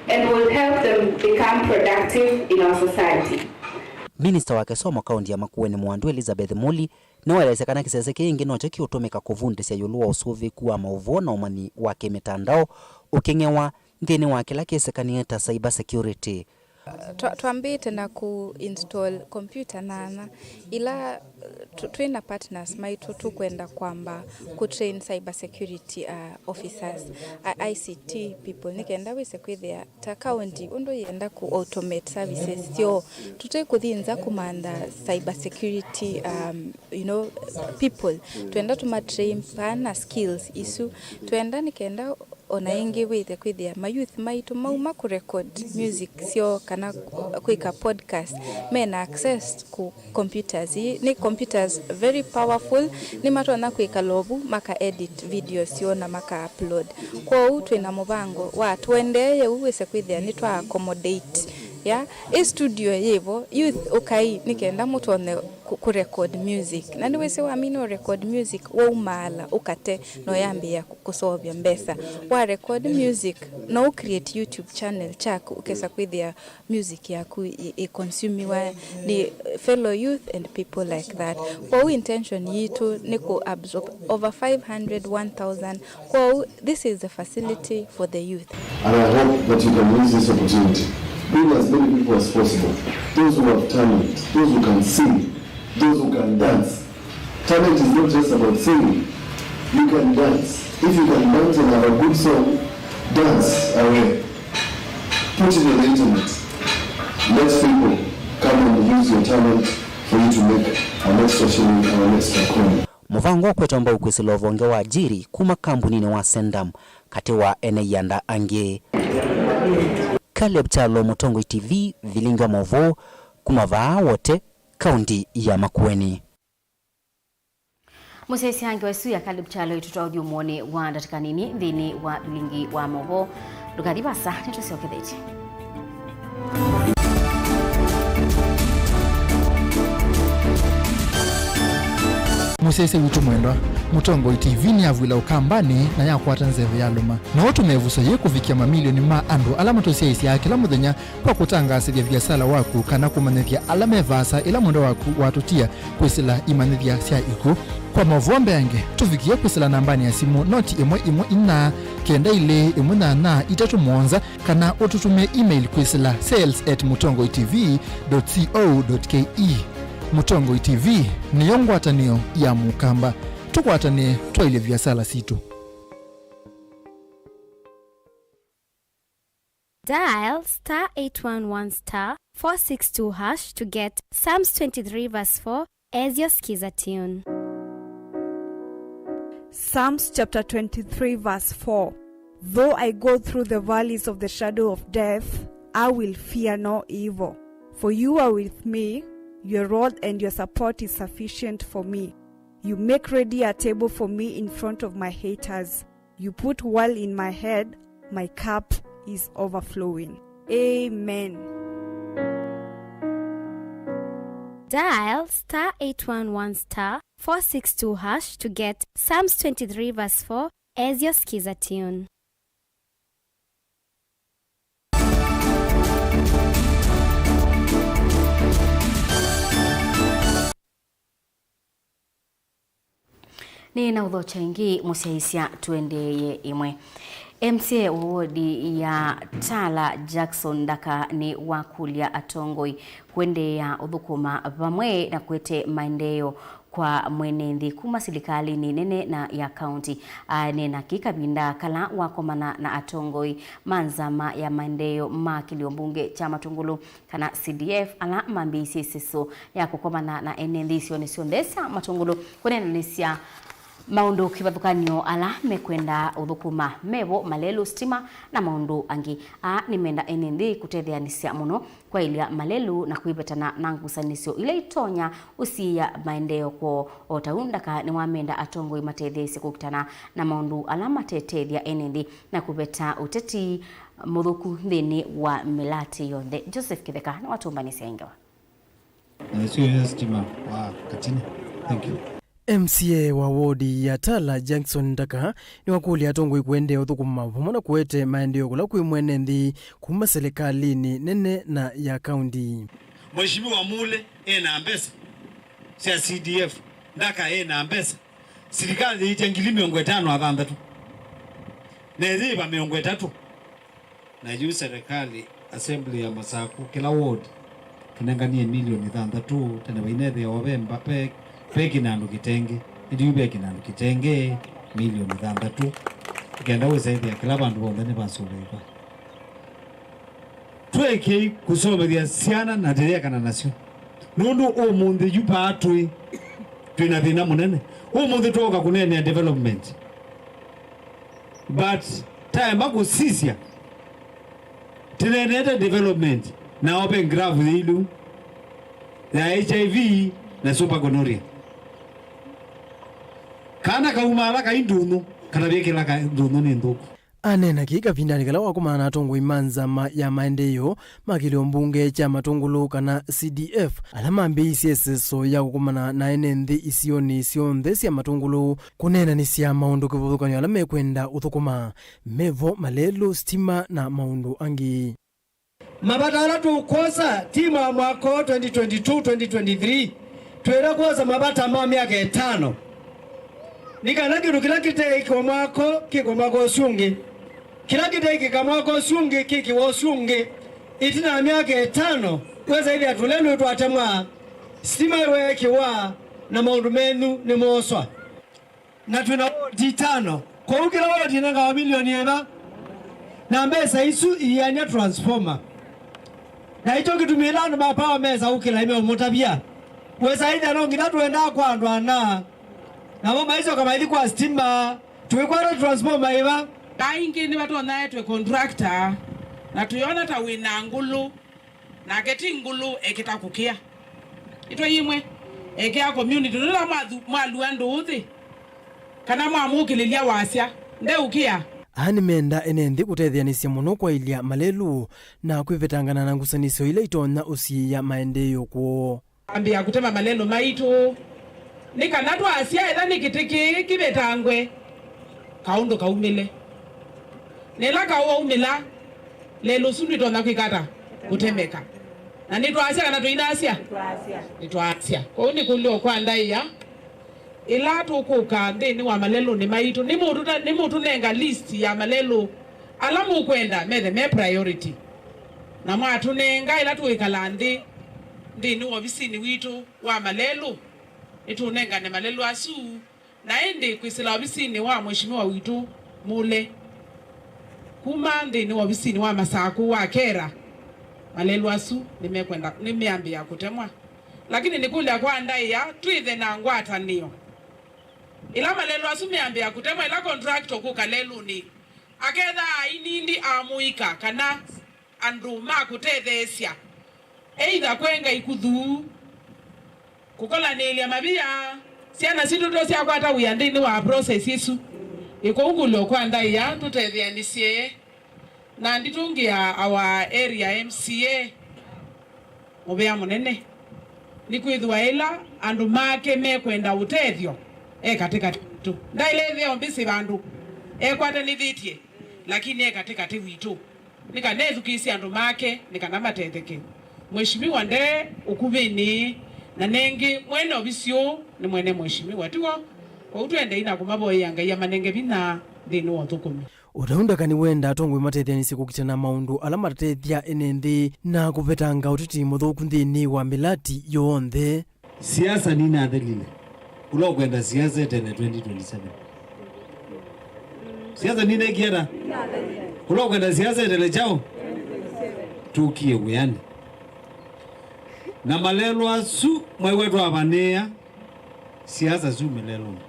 and will help them become productive in our society. Minista wa kĩsomo kaunti ya Makueni Mwandu Elizabeth Muli nĩwaelesya kana kĩsese kĩĩ ĩngĩ nokyo kĩũtũmĩka kũvundĩsya ĩũlũ wa ũsũvĩku wa maũvoo na ũmanyi wa kĩmĩtandao ũkĩng'ewa nthĩnĩ wa kĩla kĩsekanĩe ta cyber security. Twa-, twambĩĩte na kũ install computer nana ila tu-, twĩ na partners maitũ tũkwenda kwamba kũ train cyber security, uh, officers, uh, I C T people, nĩ kenda wĩse kwĩthĩa ta county ũndũ yĩenda kũ automate services syoo. Tũtĩ kũthi nza kũmantha cyber security, um, you know, people. Twenda tũma train vaa na skills isu. Twenda nĩ kenda o na ĩngĩ wĩthe kwĩthĩa ma youth maitũ mauma kũ record music syoo kana kwĩka podcast, mena access kũ computers. Ii nĩ computers very powerful, nĩmatonya kwĩkala ovu maka edit video syoo na maka upload. Kwoou twĩna mũvango wa tũendeeye ũu wĩse kwĩthĩa nĩtwa accommodate. Ya, ĩ studio yĩvo, youth ũkai nĩ kenda mũtonye kũ, kũ record music. Na nĩwĩsĩ wamina ũ record music, waumaala ũkate na ũyambĩĩa kũ, kũseũvya mbesa. Wa record music, no ũ create YouTube channel kyaku, ũkesa kwĩthĩa music yaku ĩ, ĩ consumiwa nĩ fellow youth and people like that. Kwoou intention yitũ nĩ kũ absorb over five hundred, one thousand. Kwoou this is the facility for the youth. And I hope that you can use this opportunity. Bring as many people as possible. Those who have talent, those who can sing, those who can dance. Talent is not just about singing. You can dance. If you can dance and have a good song, dance away. Put it on the internet. Let people come and use your talent for you to make an extra shilling or an extra coin. Mũvango wa kũete mbau kwĩsĩla ũvonge wa Ajiri kuma kambuninĩ wa Centum katĩ wa ene ianda angĩ. Caleb Kyalo, Mũtongoi T V, vilingi wa maũvoo kuma vaa Wote, kaunti ya Makueni. Mũsyaĩĩsya ngewa ĩsu ya Caleb Kyalo ĩtũtwaũthya ũmũnĩ wa ndatĩka nini nthĩnĩ wa vilingi wa maũvoo. Ndũkathi vasa, nĩtũsyokethetye. Mũsyaĩĩsya witũ mwendwa, Mũtongoi T V nĩyavw'ĩla Ũkambanĩ na yakwata nzeve yalũma. No ũtũme ĩvuso yĩĩ kũvikĩa mamilioni ma andũ ala matũsyaĩĩsyaa kĩla mũthenya kwa kũtangaasĩthya viasala waku kana kũmanyĩthya ala me vaasa ĩla mwendwa waku watũtia kwĩsĩla imanyĩthya sya ikw'ũ. Kwa maũvoo mbeange, tũvikĩe kwĩsĩla nambanĩ ya simũ noti ĩmwe ĩmwe inya kenda ilĩ ĩmwe nyanya itatũ mũonza, kana ũtũtũmĩe email kwĩsĩla sales at mũtongoi T V dot co dot K E. Mũtongoi T V nĩyo ngwatanĩo ya Mũkamba. Tũkwatanĩe twaĩlye viasala sitũ. Dial star eight one one star four six two hash to get Psalms twenty-three verse four as your Skiza tune. Psalms chapter twenty-three verse four. Though I go through the valleys of the shadow of death, I will fear no evil. For you are with me, your rod and your support is sufficient for me. You make ready a table for me in front of my haters. You put oil in my head, my cup is overflowing. Amen. Dial star eight one one star four six two hash to get Psalms twenty-three verse four as your Skiza tune. Nĩ na ũthokya ĩngĩ mũsyaĩĩsya tũendeeye ĩmwe. M C A wa wodi ya Tala Jackson Ndaka nĩwakũlya atongoi kũendeea ũthũkũma vamwe na kũete maendeeo kwa mwene nthĩ kuma silikalĩnĩ nene na ya kaunti. Aneena kĩ kavinda kala wakomana na atongoi ma nzama ya maendeeo ma kĩlio mbunge kya Matũngũlũ kana C D F, ala mambĩĩisye ĩsesũ ya kũkomana na ene nthĩ isionĩ syonthe sya Matũngũlũ kũneenanĩsya maũndũ kĩvathũkany'o ala mekwenda ũthũkũma, mevo, malelũ, sitima na maũndũ angĩ. Aa nĩmenda ene nthĩ kũtetheanĩsya mũno kwaĩlya malelũ na kwĩvetana na ngusanĩsyo ila itonya ũsiĩĩa maendeeo kwoo. O ta ũu Ndaka nĩwamenda atongoi matetheesye kũkitana na maũndũ ala matetethya ene nthĩ na kũveta ũteti mũthũku nthĩnĩ wa mĩlatĩ yonthe. Joseph Kĩtheka nĩwatũmbanĩsya ĩ ngewa. Na sio ya stima wa Katini. Thank you. M C A wa wodi ya Tala, Jackson Ndaka, nĩwakũlya atongoi kũendeea ũthũkũma vamwe na kũete maendeeo kũla kwĩ mwene nthĩ kuma silikalĩnĩ nene na ya kaunti. Mheshimiwa Mule ena mbesa sya C D F, Ndaka ena mbesa. Silikalĩ yĩtya ngili mĩongo ĩtano na thanthatũ, na ĩyĩva mĩongo ĩtatũ. Na yu serikali, assembly ya Masaku, kĩla ward tũnenganie milioni thanthatũ, tene vainethĩawa ve mba-, ve, ve kĩnandũ kĩtenge, ĩndĩ yu ve kĩnandũ kĩtenge, milioni thanthatũ, ĩkenda wĩsa ĩthĩa kĩla vandũ vonthe nĩvasũvĩĩka. Twĩkĩi kũsomethya syana na tĩyekana nasyo, nũndũ ũmũnthĩ yu paa twĩ, twĩ na thĩna mũnene. Ũmũnthĩ twooka kũneenea development. But taema kũsisya, tĩneenete development na open graph yĩilu ya H I V na super gonorrhea. Kana kaumaala kai ndũnyũ, kana vyĩkĩla ka ndũnyũ nĩ nthũku. Aneena kĩĩ kavindanĩ kala wakomana na atongoi ma nzama ya maendeeo ma kĩlio mbunge kya Matũngũlũ kana C D F, ala mambĩĩisye ĩsesũ ya kũkomana na ene nthĩ isionĩ syonthe sya Matũngũlũ kũneenanĩsya maũndũ kĩvathũkany'o ala mekwenda ũthũkũma, mevo, malelũ, sitima na maũndũ angĩ. Mavata ala tũkwosa ti ma mwaka ũũ twenty twenty-two, twenty twenty-three, twĩle kwosa mavata ma myaka ĩtano. Nĩ kana kĩndũ kĩla kĩteĩkĩwa mwaka ũũ kĩkwe mwaka ũsu ũngĩ, kĩla kĩteĩkĩka mwaka ũsu ũngĩ kĩkĩwa ũsu ũngĩ. Ĩtina wa myaka ĩtano, wesa ĩthĩa tũlelũ twatemwa, sitima ĩweekĩwa, na maũndũ menyu nĩmooswa. Na twĩ na wodi itano. Kwoou kĩla wodi ĩnengawa milioni ĩva, na mbesa isu iiany'a transformer. Na ĩkyo kĩtumi ĩla andũ ma Power mesa ũkĩla ĩmeũmũtavya, wĩsa ĩthĩa no nginya tũendaa kwa andũ ana, namo maisyoka maithi kwa sitima, tũikwata transformer ĩva. Kaingĩ nĩvatonyetwe contractor Na tũyona ta wĩ na ngũlũ, nake ti ngũlũ ekĩta kũkĩa. Nĩtwaimwe ekĩa community nũla mwathu- mwalua ndũũthĩ kana mwamũkĩlĩlya wasya ndeũkĩa. Aa nĩmenda ene nthĩ kũtetheanĩsya mũno kwaĩlya malelũ na kwĩvetangana na ngusanĩsyo ila itonya ũsiĩĩa maendeeo kwoo. Ambĩa kũtema malelũ maitũ nĩ kana twasya ĩla nĩ kĩtĩ kĩĩ kĩvetangwe, kaũndũ kaumĩle. Na ĩla kaũ waumĩla, lelũ ũsu ndwĩtonya kwĩka ata? Kũtemeka. Na nĩtwaasya kana tũinasya? Nĩtwaasya. Kwoou nĩkũlyo kwa ndaĩa, ĩla tũkũka nthĩnĩ wa malelũnĩ maitũ, nĩmũtũta- nĩmũtũnenga list ya malelũ ala mũkwenda methe me priority. Na mwatũnenga ĩla tũĩkala nthĩ nthĩnĩ wa ovisinĩ witũ wa malelũ, nĩtũũnengane malelũ asu. Na ĩndĩ kwĩsĩla ovisinĩ wa Mheshimiwa witũ Mule, kuma nthĩnĩ wa ovisinĩ wa Masakũ wa Kera, malelũ asu nĩmekwenda, nĩmeambĩĩa kũtemwa. Lakini nĩkũlya kwa ndaĩa, twĩthe na ngwatanĩo. Ĩla malelũ asu meambĩĩa kũtemwa, ĩla contractor ũkũka lelũnĩ, akethaa ainindi a mũika kana andũ ma kũtetheesya, either kwenga ikuthu, kũkolanĩĩlya mavia, syana sitũ to syakwata wĩa nthĩnĩ wa process ĩsu. Ĩkũngũlyo kwa ndaĩa tũtetheanĩsye na nditũngĩa our area M C A mũvea mũnene, nĩkwĩthĩwa ĩla andũ make mekwenda ũtethyo e katĩkatĩ witũ. Ndaĩle ĩtheo mbĩsĩ vandũ ekwatanĩthĩtye, lakini e katĩkatĩ witũ. Nĩ kana ethukĩĩsye andũ make, nĩ kana matetheke. Mheshimiwa nde ũkuvĩnĩ, na nengĩ mwene ovisi ũũ nĩ mwene Mheshimiwa, tiw'o? Kwoou twendei na kũmavoyea Ngai amanenge vinya nthĩnĩ wa ũthũkũmi. O ta ũu, Ndakani wenda atongoi matetheanĩsye kũkitana maũndũ ala matatethya ene nthĩ na kũvetanga ũteti mũthũku nthĩnĩ wa mĩlati yonthe. Siasa ninathelile. Kũla ũkwenda siasa etele twenty twenty-seven. Siasa ninakienda. Kũla ũkwenda siasa etele chao. Tũkie wĩanĩ. Na malelũ asu mwaĩwe twavanĩa siasa syumĩle lũndũ.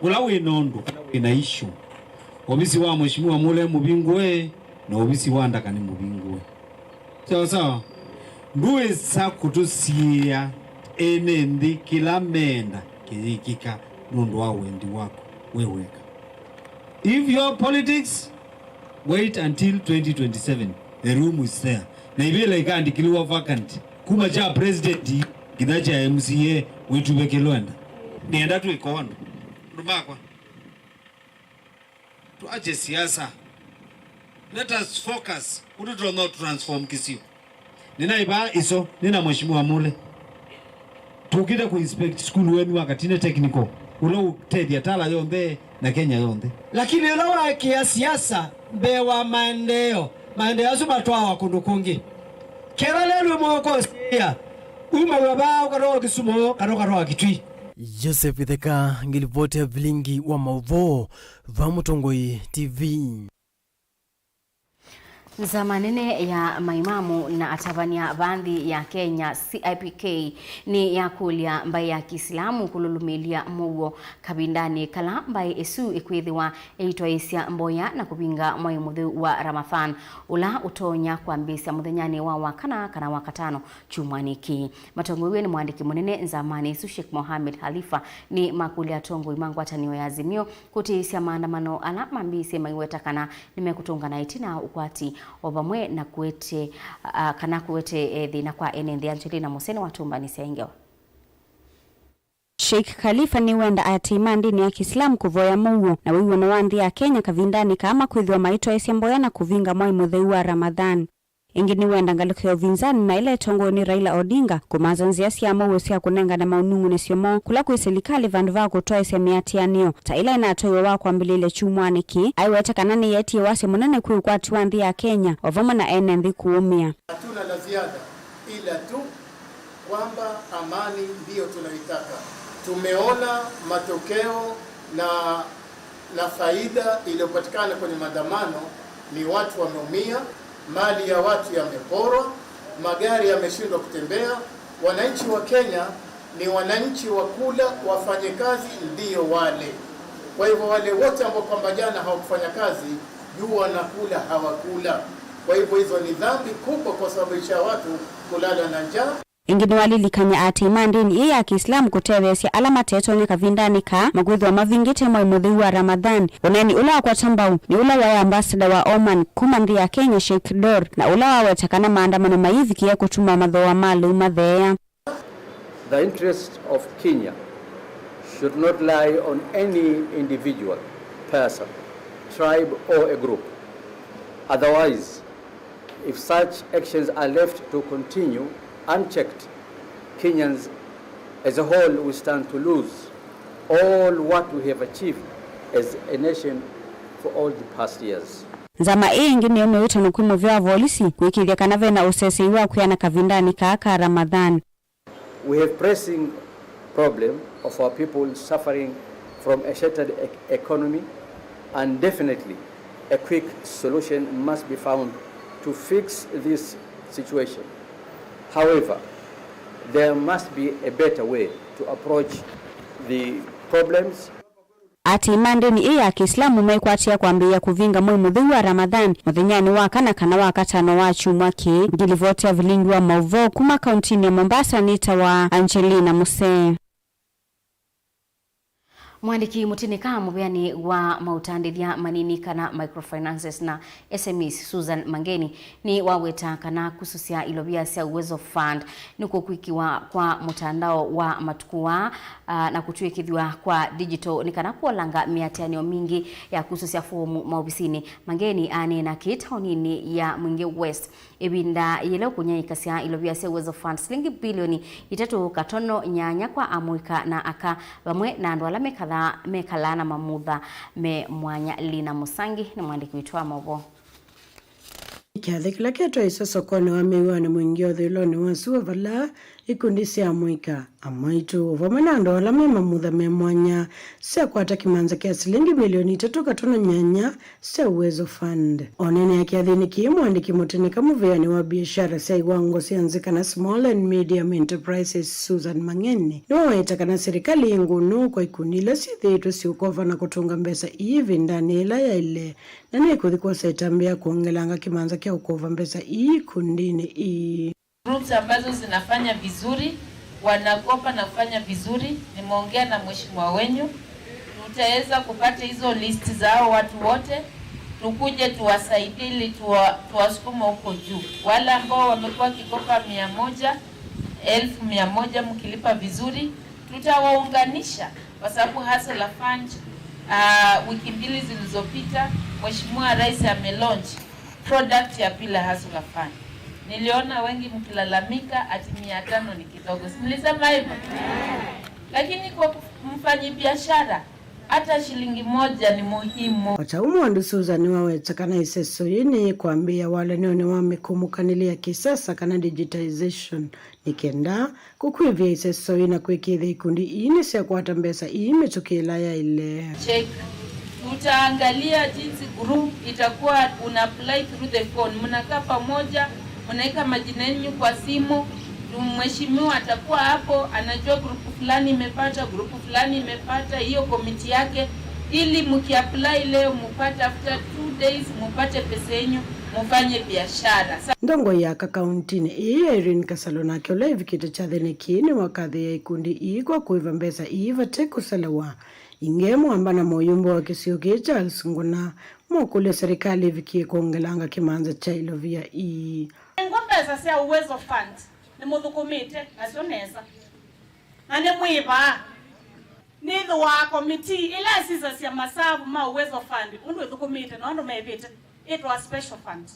Ũla wĩ na ũndũ, ũla wĩ na issue, ovisi wa Mheshimiwa Mule mũvingũe, na ovisi wa Ndakani mũvingũe. Sawa sawa? Ndwĩsa kũtũsiĩĩa ene nthĩ kĩla meenda kĩyĩkĩka nũndũ wa wendi waku we weka. If your politics, wait until twenty twenty-seven, the room is there. Na ivĩla ikaandĩkĩlĩwa vacant kuma kya president nginya kya M C A wĩtuve kĩlwenda. Nĩenda twĩka ũndũ. Andũ makwa, tuache siasa. Let us focus ũndũ tũtonya transform kĩsio. Nĩnaĩ vaa ĩso, nĩ na Mheshimiwa Mule. Tũkĩte kũ inspect school wenyu wa Katine Technical, ũla ũtethya Tala yonthe na Kenya yonthe. Lakini ũla waekĩa siasa mbee wa maendeeo, maendeeo asu matwawa kũndũ kũngĩ. Kethwa lelũ mwoko ũsiĩa, umaw'a vaa ũkatwawa Kisumu, kana ũkatwawa Kitui. Joseph Itheka, ngilipoti ya vilingi wa maũvoo, va Mũtongoi T V. Nzama nene ya maimamu na atavany'a va nthĩ ya Kenya, C I P K, nĩ yakũlya mbaĩ ya Kisilamu kũlũlũmĩĩlya mũuo kavindanĩ kala mbaĩ ĩsu ĩkwĩthĩwa ĩitwaĩĩsya mboya na kũvinga mwai mũtheu wa Ramadhan, ũla ũtonya kwambĩĩsya mũthenyanĩ wa Wakana kana Wakatano kyumwanĩ kĩĩ. Matongoew'e nĩ mũandĩki mũnene nzamanĩ ĩsu, Sheikh Mohamed Khalifa, nĩ makũlya atongoi ma ngwatanĩo ya Azimio kũtĩĩsya maandamano ala mambĩĩsye maiweta kana nĩmekũtũngana ĩtina ũkwati o vamwe na kũete, a, kana kũete, e, thĩna kwa ene nthĩ. Angelina Museni watũmbanĩsya ĩ ngewa. Sheikh Khalifa nĩwenda aatĩĩi ma ndĩni ya Kisilamu kũvoya mũuo na wĩw'ano wa nthĩ ya Kenya kavindanĩ kaa makwĩthĩwa maitwaĩsya mboya na kũvinga mwai mũtheu wa Ramadhan. Ĩngĩ nĩwenda ngalĩko ya ũvinzani na ĩla ĩtongoew'e nĩ Raila Odinga kũmanza nzĩa sya mũuo sya kũnengane maũnung'unĩsyo moo kũla kwĩ silikalĩ vandũ va kũtwaĩsya mĩatĩanĩo ta ĩla ĩnatwaiwe wa kwambĩlĩĩlya kyumwanĩ kĩĩ. Aiweta kana nĩyeetie wasya mũnene kwĩ ũkwati wa nthĩ ya Kenya o vamwe na ene nthĩ kũũmĩa. Hatuna la ziada ila tu kwamba amani ndiyo tunaitaka. Tumeona matokeo na na faida iliyopatikana kwenye maandamano ni watu wameumia, mali ya watu yameporwa, magari yameshindwa kutembea. Wananchi wa Kenya ni wananchi wa kula, wafanyakazi ndio wale. Kwa hivyo wale wote ambao kwamba jana hawakufanya kazi, Jua na kula hawakula. Kwa hivyo hizo ni dhambi kubwa kwa sababu ya watu kulala na njaa. Ĩngĩ nĩwalilikany'a aatĩĩi ma ndĩni ĩĩ ya Kĩislamu kũtetheesya ala matetonya kavindanĩ kaa makwĩthĩwa mavingĩte mwai mũtheu wa Ramadhan. Ũneeni ũla wakwata mbau nĩ ũla waĩ ambassador wa Oman kuma nthĩ ya Kenya, Sheikh Dor, na ũla waweta kana maandamano mayĩvikĩĩa kũtuma mathooa ma lĩu matheea. The interest of Kenya should not lie on any individual person, tribe or a group. Otherwise, if such actions are left to continue unchecked, Kenyans as a whole will stand to lose all what we have achieved as a nation for all the past years. Nzama ĩĩ ĩngĩ nĩyo mĩwĩtano kwĩ mũvĩa wa volisi kũĩkĩĩthya kana ve na ũsesei wa kwĩana kavindanĩ kaa ka Ramadhan. We have pressing problem of our people suffering from a shattered e- economy, and definitely a quick solution must be found to fix this situation. However, there must be a better way to approach the problems. Aatĩĩi ma ndĩni ĩĩ ya Kĩislamu maikwatĩa kwambĩĩa kũvinga mwei mũtheu wa Ramadhan mũthenyanĩ wa kana kana wa katano wa kyumwa kĩĩ. Ngilivoti ya vilingi wa maũvoo kuma kauntinĩ ya Mombasa nĩtawa Angelina Musee. Mũandĩki mũtĩnĩka mũveanĩ wa maũtandĩthya manini kana microfinances na S M Es, Susan Mangeni, nĩwaweta kana kusũsya ilovia sya Uwezo Fund nĩkũkwĩkĩwa kwa mũtandao wa matukũ aa, aa, na kũtw'ĩkĩthw'a kwa digital nĩ kana kũolanga mĩatĩanĩo mingĩ ya kusũsya foomu maovisinĩ. Mangeni aneena kĩĩ taoninĩ ya Mwingi West ĩvinda yĩla ũkũnyaĩĩkasya ilovia sya Uwezo Fund silingi bilioni itatũ katono nyanya kwa amũika na aka vamwe na andũ ala mekathaa mekalaa na mamutha me mwanya. Lina Mũsangi nĩ mũandĩki witũ wa maũvoo. Kyathĩ kĩla kĩtwaĩswe sokonĩ wa mĩw'anĩ Mwingi ũthũĩlonĩ wa sua vala ikundi sya amũika, amwaitũ, vamwe na andũ ala me mamutha me mwanya syakwata kĩmanza kya silingi milioni itatũ katono nyanya sya Uwezo Fund. Oneenea kyathĩnĩ kĩĩ, mũandĩki mũtĩnĩka mũvĩanĩ wa biashara sya iwango sya nzĩ kana small and medium enterprises, Susan Mangeni, nĩwaweta kana silikalĩ ĩ ngũnũ kwa ikundi ila syĩthĩĩtwe syĩũkova na kũtũnga mbesa ii ĩvindanĩ yĩla yaĩle, na nĩkũthi kwosa ĩtambya ya kwongelanga kĩmanza kya ũkova mbesa ii ikundinĩ ii. Groups ambazo zinafanya vizuri, wanakopa na kufanya vizuri, nimeongea na mheshimiwa wenyu, tutaweza kupata hizo list za hao watu wote, tukuje tuwasaidie ili tuwa, tuwasukume huko juu. Wale ambao wamekuwa wakikopa mia moja, elfu mia moja mkilipa vizuri, tutawaunganisha kwa sababu Hustler Fund, uh, wiki mbili zilizopita Mheshimiwa Rais amelaunch product ya pili ya Hustler Fund. Niliona wengi mkilalamika ati mia tano ni kidogo. Si mlisema hivyo? Lakini kwa mfanyibiashara, hata shilingi moja ni muhimu. O ta ũu, Mwandu Susan nĩwaweta kana ĩseso yĩĩ nĩyĩkwambĩĩa walany'onĩ wa mĩkũmũkanĩlĩ ya kĩsasa kana digitization nĩ kenda kũkwĩvĩa ĩseso ii na kwĩkĩĩthya ikundi ii nĩsyakwata mbesa ii mĩtũkĩ ĩla yaĩle. Check. Tutaangalia jinsi group itakuwa una apply through the phone. Mnakaa pamoja, mnaweka majina yenu kwa simu, mheshimiwa atakuwa hapo, anajua group fulani imepata, group fulani imepata, hiyo komiti yake, ili mkiapply leo mupate, after two days mupate pesa yenu, mufanye biashara. Sa- Ndongoi ya aka kauntinĩ ĩĩ, Irene Kasalu, nake ũla ĩvikĩte kyathĩnĩ kĩĩ nĩwakathĩĩa ikundi ii kwa kũĩva mbesa ii vate kũselewa. Ingĩ, mwamba na mũyumbe wa kĩsio kĩĩ Charles Nguna mokũlya serikali ĩvikie kwongelanga kĩmanza kya ilovia ii. Nengwa mbesa sya Uwezo Fund nĩmũthũkũmĩte nasyo nesa na nĩmwĩvaa. Nĩthĩwaa komitii ĩla ĩsisasya masavu ma Uwezo Fund ũndũ ĩthũkũmĩte na ũndũ mevĩte, ĩtawa special fund.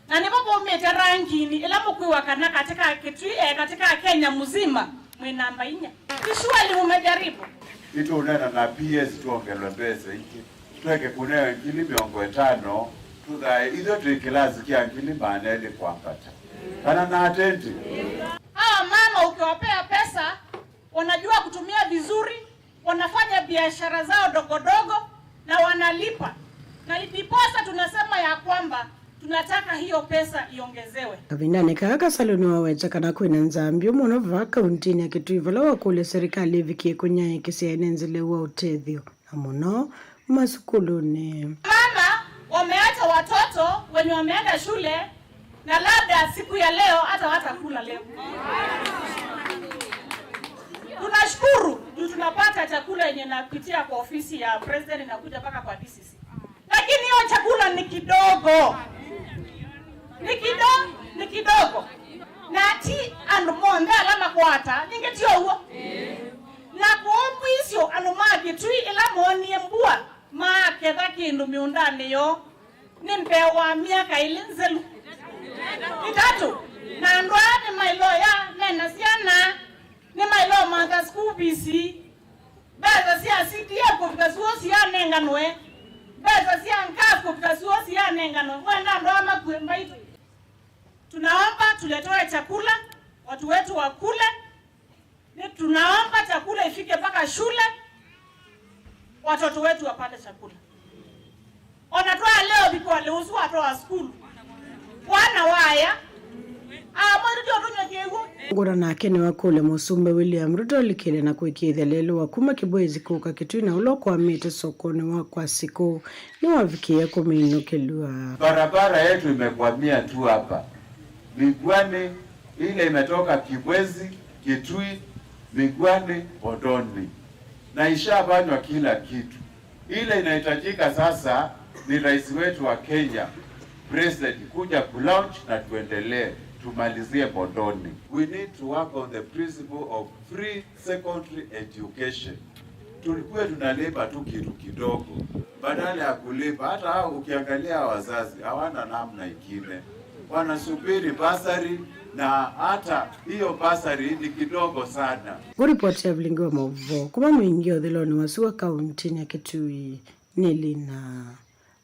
Na nĩvo vaumĩte ranginĩ ĩla mũkwĩw'a kana katĩ ka Kitui, eh, katĩ ka Kenya mzima mwĩ namba inya. Visually mumejaribu. Nĩtũũneena na P S twongelwe mbesa ingĩ. Tweke kũneo ngili mĩongo ĩtano, tũthae ithyĩ twĩ kĩlasi kya ngili maana elĩ kwambata. Kana na atenti? Hawa mama ukiwapea pesa, wanajua kutumia vizuri, wanafanya biashara zao dogo dogo na wanalipa. Na ndiposa tunasema ya kwamba tunataka hiyo pesa iongezewe. Kavindanĩ kaa, Kasalu nĩwaweta kana kwĩna nzaa mbyũ mũno vaa kauntinĩ ya Kitui vala wakũlya serikali ĩvikie kũnyaĩĩkĩsya ene nzĩ lĩu wa ũtethyo, na mũno masukulunĩ. Mama Wameacha watoto wenye wameenda shule na labda siku ya leo hata watakula leo. Tunashukuru juu tunapata chakula yenye napitia kwa ofisi ya president inakuja mpaka kwa D C C. Lakini hiyo chakula ni kidogo. Ni kido-, ni kidogo. Na ti andũ monthe ala makwata, ningĩ ti ũw'o. Na kwoou mwisyo andũ ma Kĩtui ĩla moonie mbua maketha kĩndũ mĩũndanĩ yoo, nĩ mbee wa myaka ĩlĩ nzelu, ĩtatũ, na andũ aa nĩmaĩloya mena syana, nĩmaĩloya mantha school fees, mbesa sya C D F kũvika suo sianenganwe, mbesa sya gas kũvika suo sianenganwe, mwenda andũ aa makue mbaitũ. Tunaomba tuletewe chakula, watu wetu wakule. Ni tunaomba chakula ifike mpaka shule, watoto wetu wapate chakula. Ona twaleo vikwale usu watoa sukulu. Wana waya. Ah, mweru tio tunywe kĩw'ũ. Ngũna nake nĩwakũlya Mũsumbĩ William Ruto ũlikĩle na kũĩkĩĩthya lelũ wa kuma Kĩbwezi kũka Kĩtui na ũla ũkwamĩte sokonĩ wa kwa sikũ nĩwavikĩie kũminũkĩlw'a. Barabara yetu imekwamia tu hapa. Migwani, ile imetoka Kibwezi, Kitui, Migwani, Bondoni. Na ishafanywa kila kitu. Ile inahitajika sasa ni rais wetu wa Kenya, President, kuja kulaunch na tuendelee, tumalizie Bondoni. We need to work on the principle of free secondary education. Tulikuwa tunalipa tu kitu kidogo, badala ya kulipa. Hata hao ukiangalia, wazazi hawana namna ingine, wanasubiri basari, na hata hiyo basari ni kidogo sana. Kũripoti ya vilingi wa maũvoo kuma mũingĩ ũthilonĩ wa sua kauntinĩ ya Kitui, nĩ Lina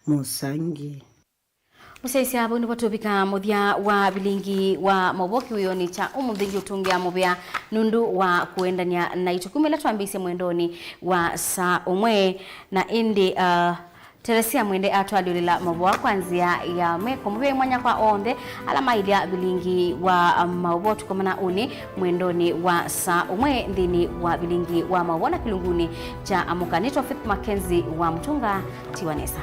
Mũsangi. Mũsyaĩĩsya, vau nĩvo tũvika mũthya wa vilingi wa maũvoo kĩwĩonĩ kya ũmũnthĩ. Ngĩũtũngĩa mũvea nũndũ wa kũendany'a naitũ kuma ĩla twambĩĩsye mwendonĩ wa saa ũmwe. Na ĩndĩ, uh, Teresia Mwende atwalyũlĩla maũvoo kwa nzĩa ya meko. Mũvea mwanya kwa onthe ala mailya vilingi wa maũvoo. Tũkomana ũnĩ mwendonĩ wa saa ũmwe nthĩnĩ wa vilingi wa maũvoo na kĩlungunĩ kya Amũka. Nĩtwa Faith Mackenzie wa Mũtunga. Tiwa nesa.